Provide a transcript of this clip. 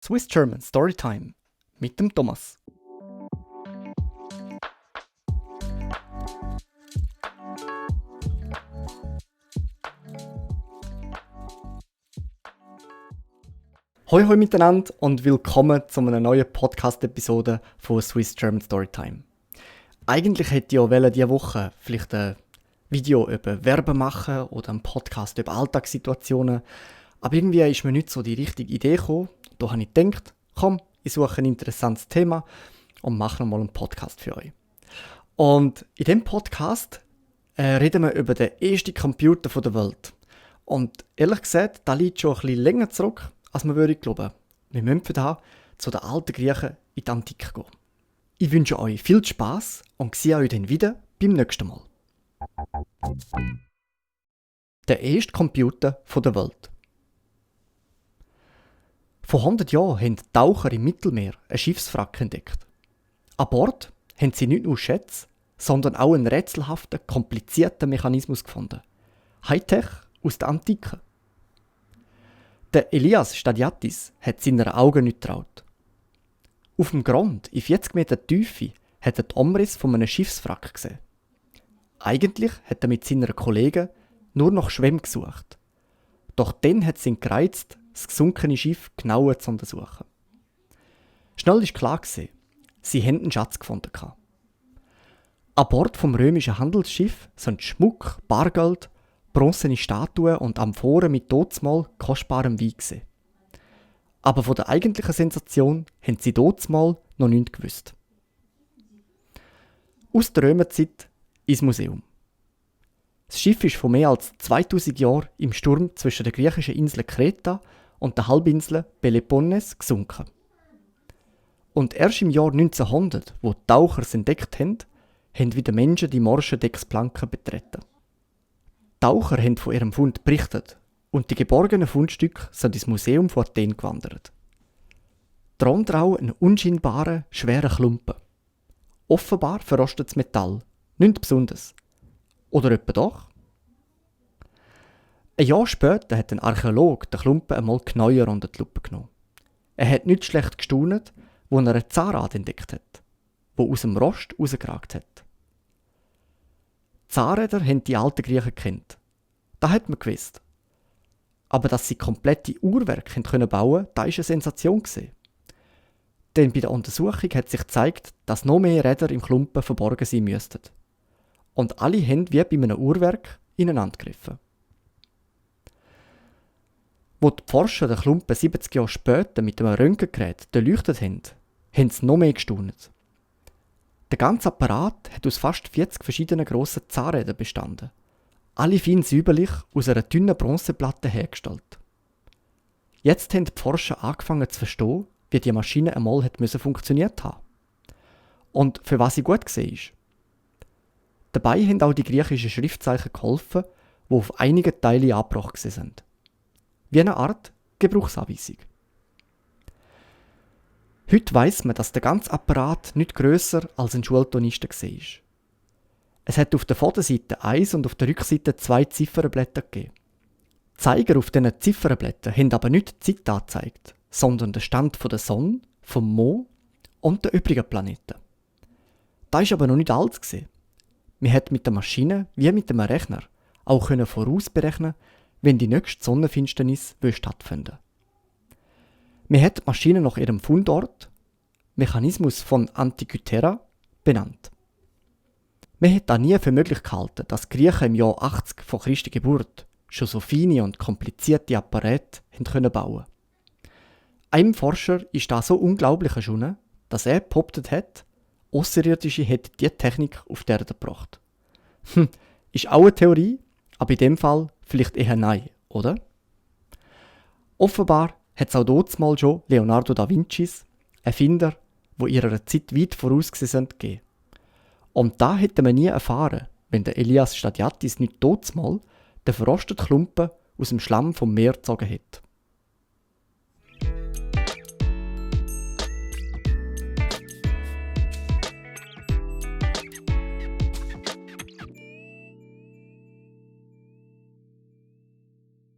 Swiss German Storytime mit dem Thomas. Hoi hoi miteinander und willkommen zu einer neuen Podcast-Episode von Swiss German Storytime. Eigentlich hätte ich auch diese Woche vielleicht ein Video über Verben machen oder einen Podcast über Alltagssituationen, aber irgendwie ist mir nicht so die richtige Idee gekommen. Da habe ich gedacht, komm, ich suche ein interessantes Thema und mache nochmal einen Podcast für euch. Und in diesem Podcast reden wir über den ersten Computer der Welt. Und ehrlich gesagt, das liegt schon ein bisschen länger zurück, als man würde glauben. Wir müssen für das zu den alten Griechen in die Antike gehen. Ich wünsche euch viel Spass und sehe euch dann wieder beim nächsten Mal. Der erste Computer der Welt. Vor 100 Jahren haben Taucher im Mittelmeer ein Schiffswrack entdeckt. An Bord haben sie nicht nur Schätze, sondern auch einen rätselhaften, komplizierten Mechanismus gefunden. Hightech aus der Antike. Der Elias Stadiatis hat seinen Augen nicht getraut. Auf dem Grund, in 40 Meter Tiefe, hat er die Umrisse von einem Schiffswrack gesehen. Eigentlich hat er mit seinen Kollegen nur nach Schwämmen gesucht. Doch dann hat es ihn gereizt, das gesunkene Schiff genauer zu untersuchen. Schnell war klar, sie haben einen Schatz gefunden. An Bord vom römischen Handelsschiff sind Schmuck, Bargeld, bronzene Statuen und Amphoren mit dortmal kostbarem Wein gesehen. Aber von der eigentlichen Sensation haben sie dortmal noch nichts gewusst. Aus der Römerzeit ins Museum. Das Schiff ist vor mehr als 2000 Jahren im Sturm zwischen der griechischen Insel Kreta und der Halbinsel Peloponnes gesunken. Und erst im Jahr 1900, wo die Taucher es entdeckt haben wieder Menschen die morschen Decksplanken betreten. Die Taucher haben von ihrem Fund berichtet und die geborgenen Fundstücke sind ins Museum von Athen gewandert. Darunter auch ein unscheinbarer, schwerer Klumpen. Offenbar verrostetes Metall, nichts Besonderes. Oder etwa doch? Ein Jahr später hat ein Archäologe den Klumpen einmal genauer unter die Lupe genommen. Er hat nicht schlecht gestaunt, wo er eine Zahnrad entdeckt hat, wo aus dem Rost rausgeragt hat. Zahnräder haben die alten Griechen gekannt. Das hat man gewusst. Aber dass sie komplette Uhrwerke bauen konnten, das war eine Sensation. Denn bei der Untersuchung hat sich gezeigt, dass noch mehr Räder im Klumpen verborgen sein müssten. Und alle haben wie bei einem Uhrwerk ineinander gegriffen. Wo die Forscher den Klumpen 70 Jahre später mit einem Röntgengerät beleuchtet haben sie noch mehr gestaunt. Der ganze Apparat hat aus fast 40 verschiedenen grossen Zahnrädern bestanden. Alle fein säuberlich aus einer dünnen Bronzeplatte hergestellt. Jetzt haben die Forscher angefangen zu verstehen, wie die Maschine einmal funktioniert haben. Und für was sie gut war. Dabei haben auch die griechischen Schriftzeichen geholfen, die auf einigen Teilen angebrochen sind. Wie eine Art Gebrauchsanweisung. Heute weiss man, dass der ganze Apparat nicht grösser als ein Schultornister war. Es hat auf der Vorderseite 1 und auf der Rückseite 2 Ziffernblätter gegeben. Die Zeiger auf diesen Ziffernblättern haben aber nicht die Zeit angezeigt, sondern den Stand der Sonne, vom Mond und der übrigen Planeten. Das war aber noch nicht alles. Man hat mit der Maschine wie mit einem Rechner auch vorausberechnen, wenn die nächste Sonnenfinsternis stattfinden. Man hat die Maschine nach ihrem Fundort, Mechanismus von Antikythera, benannt. Man hat da nie für möglich gehalten, dass die Griechen im Jahr 80 vor Christi Geburt schon so feine und komplizierte Apparate bauen konnten. Einem Forscher ist das so unglaublich erschienen, dass er behauptet hat, Außerirdische hätten diese Technik auf die Erde gebracht. Ist auch eine Theorie, aber in dem Fall vielleicht eher nein, oder? Offenbar hat es auch damals schon Leonardo da Vincis, Erfinder, die ihrer Zeit weit vorausgesehen sind, gegeben. Und da hätte man nie erfahren, wenn der Elias Stadiatis nicht damals den verrosteten Klumpen aus dem Schlamm vom Meer gezogen hätte.